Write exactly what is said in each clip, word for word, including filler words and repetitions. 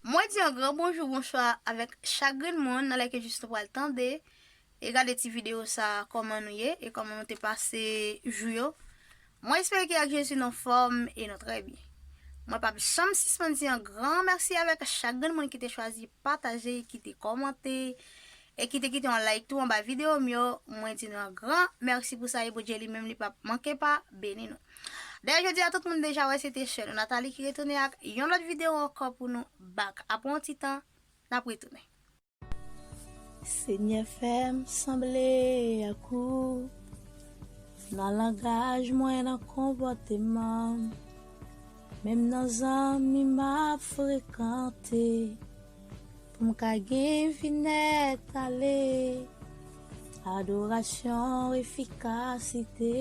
Mwen di yon gran bonjou, bonswa avèk chak grenn moun nan lè ke jis nou pral tande e gade ti videyo sa, kòman nou ye e kòman nou te pase jou yo. Mwen espere ke ak Jezi nou anfòm e nou trè byen. Mwen p ap janm sispann di yon gran mèsi avèk chak grenn moun ki te chwazi pataje, ki te kòmante, e ki te kite yon like tou anba videyo m yo. Mwen di nou yon gran mèsi pou sa e Bondye li menm li p ap manke pa beni nou. Dayè jodi a tout moun deja wè se te sè nou Nathalie ki retounen ak yon lòt videyo ankò pou nou back. Apre yon ti tan, n ap retounen. Senyè, fè m sanble ak ou nan langaj mwen, nan konpòteman m, menm nan zanmi m ap frekante, pou m ka gen vi nèt ale, adorasyon, efikasite.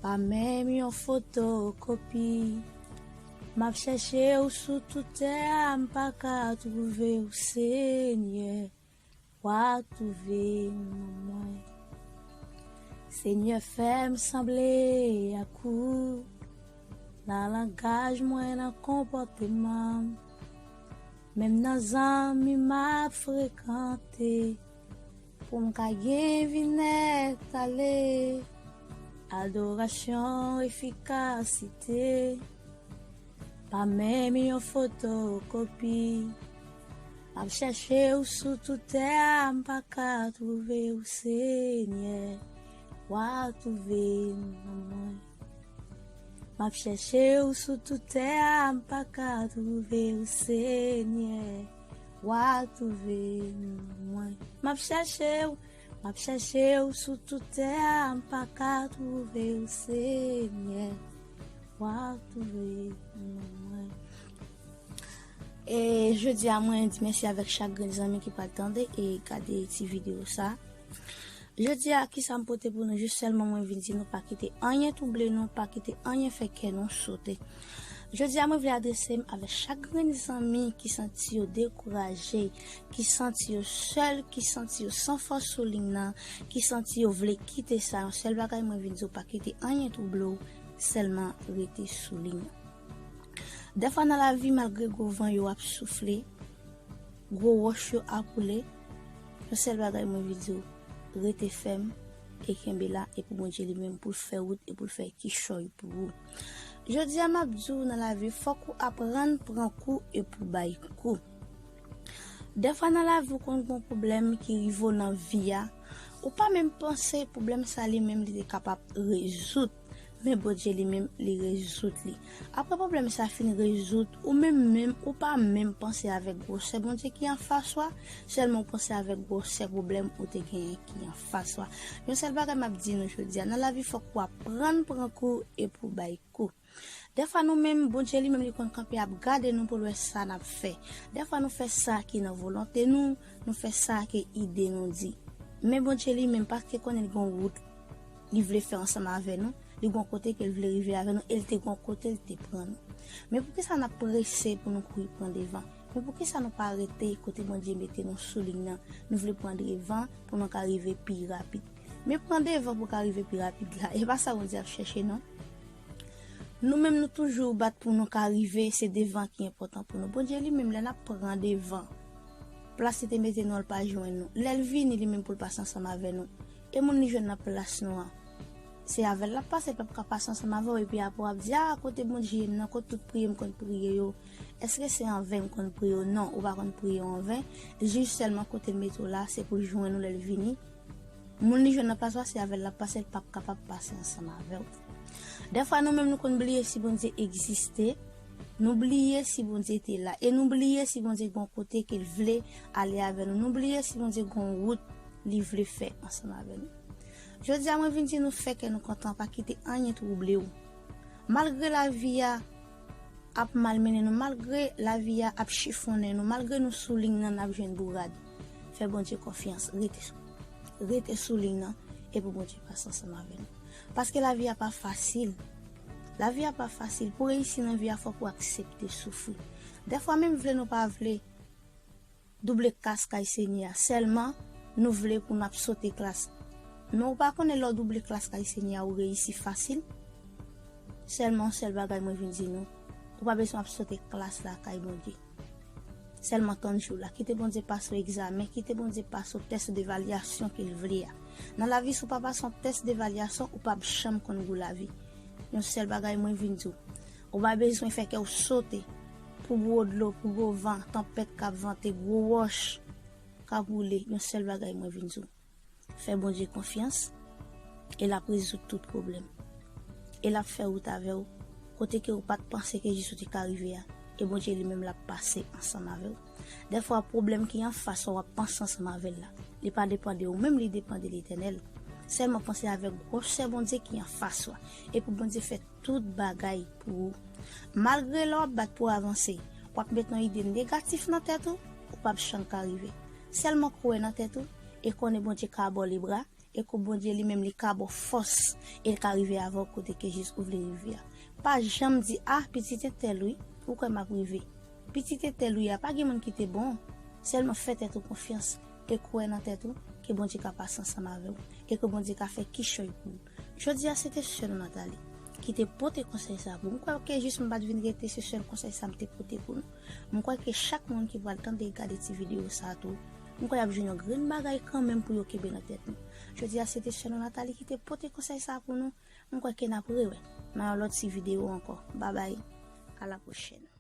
Pa menm yon fotokopi. M ap chèche w sou tout tè a, m pa ka twouve w, Senyè. W a twouve m nan mwen. Senyè, fè m sanble ak ou nan langaj mwen, nan konpòteman m, menm nan zanmi m ap frekante, pou m ka gen vi nèt ale, adorasyon, efikasite. Pa menm yon fotokopi. M ap chèche w sou tout tè a, m pa ka twouve w, Senyè. W a twouve m nan mwen. M ap chèche w sou tout tè a, m pa ka twouve w, Senyè. W a twouve m nan mwen. M ap chèche w, m ap chèche w sou tout tè a, m pa ka twouve w, Senyè. W a twouve m nan mwen. E jodi a, mwen di mèsi avèk chak grenn zanmi ki pral tande e gade ti videyo sa. Jodi a, kisa m pote pou nou? Jis sèlman mwen vin di nou pa kite anyen twouble nou, pa kite anyen fè kè nou sote. Jodi a, mwen vle adrese m avèk chak grenn zanmi ki santi yo dekouraje, ki santi yo sèl, ki santi yo san fòs sou liy nan, ki santi yo vle kite sa. Yon sèl bagay mwen vin di w, pa kite anyen twouble w, sèlman rete sou liy nan. Dèfwa nan lavi, malgre gwo van yo ap soufle, gwo wòch yo ap woule, yon sèl bagay mwen vle di w, rete fèm e kenbe la, epi Bondye li menm pou l fè wout e pou l fè kichòy pou ou. Jodi a, m ap di w, nan lavi, fòk ou aprann pran kou epi w bay kou. Dèfwa nan lavi, ou konn gen yon pwoblèm ki rive w nan vi a, ou pa menm panse pwoblèm sa li menm li te kapab rezoud. Men Bondye li menm, li rezoud li. Apre pwoblèm sa fin rezoud, ou menm menm, ou pa menm panse avèk gwosè Bondye ki anfas ou a, sèlman ou panse avèk gwosè pwoblèm ou te genyen ki anfas ou a. Yon sèl bagay m ap di nou jodi a, nan lavi fòk ou aprann pran kou epi w bay kou. Dèfwa nou menm, Bondye li menm li konn kanpe ap gade nou pou l wè sa n ap fè. Dèfwa nou fè sa ki nan volonte nou, nou fè sa ke ide nou di. Men Bondye li menm, paske konnen l gen yon wout li vle fè ansanm avè nou, li gen yon kote ke l vle rive avè nou, e l te gen yon kote l te pran nou. Men poukisa n ap prese pou nou kouri pran devan? Men poukisa nou pa rete kote Bondye mete nou sou liy nan? Nou vle pran devan pou nou ka rive pi rapid. Men pran devan pou ka rive pi rapid la, e pa sa Bondye ap chèche non. Nou menm nou toujou bat pou nou ka rive, se devan ki enpòtan pou nou. Bondye li menm, lè n ap pran devan, plas li te mete nou an, l pa jwenn nou. Lè l vini li menm pou l pase ansanm avè nou, e moun li jwenn nan plas nou an, se avè l l ap pase, l p ap ka pase ansanm avè w, epi apre w ap di, a, kote Bondye m nan, kote tout priyè m konn priye yo, èske se anven m konn priye yo? Non, ou pa konn priye yo anven, jis sèlman kote l mete w la, se pou l jwenn ou lè l vini. Moun li jwenn nan plas ou a, se avè l l ap pase, l p ap kapab pase ansanm avè w. Dèfwa nou menm nou konn bliye si Bondye egziste, nou bliye si Bondye te la, e nou bliye si Bondye gen yon kote ke l vle ale avè nou, nou bliye si Bondye gen yon wout li vle fè ansanm avè nou. Jodi a mwen vin di nou fè kè nou kontan, pa kite anyen twouble w. Malgre lavi a ap malmennen nou, malgre lavi a ap chifonnen nou, malgre nou sou liy nan, n ap jwenn bourad, fè Bondye konfyans, rete, rete sou liy nan, epi Bondye pase ansanm avè nou. Paske lavi a pa fasil. Lavi a pa fasil. Pou reyisi nan vi a, fòk ou aksepte soufri. Dèfwa menm vle nou pa vle, double klas kay Senyè a. Sèlman, nou vle pou n ap sote klas. Men ou pa konnen lè w double klas kay Senyè a, ou reyisi fasil? Sèlman, yon sèl bagay mwen vin di nou, ou pa bezwen ap sote klas la kay Bondye. Sèlman tann jou la. Kite Bondye pase w egzamen, kite Bondye pase w tès devalyasyon ke l vle a. Nan lavi, si w pa pase yon tès devalyasyon, ou p ap janm konn gou lavi. Yon sèl bagay mwen vin di w, ou pa bezwen fè kè w sote pou gwo dlo, pou gwo van, tanpèt k ap vante, gwo wòch k ap woule. Yon sèl bagay mwen vin di w, fè Bondye konfyans, e l ap rezoud tout pwoblèm. E l ap fè wout avè w kote ke ou pa t panse ke jis ou te ka rive a. E Bondye li menm l ap pase ansanm avè w. Dèfwa pwoblèm ki anfas ou w ap panse ansanm avè l la, li pa depann de ou menm, li depann de Letènèl. Sèlman panse avèk gwosè Bondye ki anfas ou a. E pou Bondye fè tout bagay pou ou. Malgre lè w ap bat pou w avanse, w ap met yon ide negatif nan tèt ou, ou p ap janm ka rive. Sèlman kwè nan tèt ou e konnen Bondye ka ba w lebra, e ke Bondye li menm li ka ba w fòs, e l ka rive avè w kote ke jis ou vle rive a. Pa janm di, "Ah, pitit entèl wi, ou kwè m ap rive? Pitit entèl wi a, pa gen moun ki te bon." Sèlman fè tèt ou konfyans e kwè nan tèt ou ke Bondye ka pase ansanm avè w e ke Bondye ka fè kichòy pou ou. Jodi a, se te sè nou Nathalie ki te pote konsèy sa pou nou. M kwè ke jis m pa t vin rete, se sèl konsèy sa m te pote pou nou. M kwè ke chak moun ki pral tande e gade ti videyo sa tou, m kwè y ap jwenn yon grenn bagay kanmenm pou yo kenbe nan tèt nou. Jodi a, se te sè nou Nathalie ki te pote konsèy sa pou nou. M kwè ke n ap rewè nan yon lòt ti videyo ankò. Babay, a la pwochèn.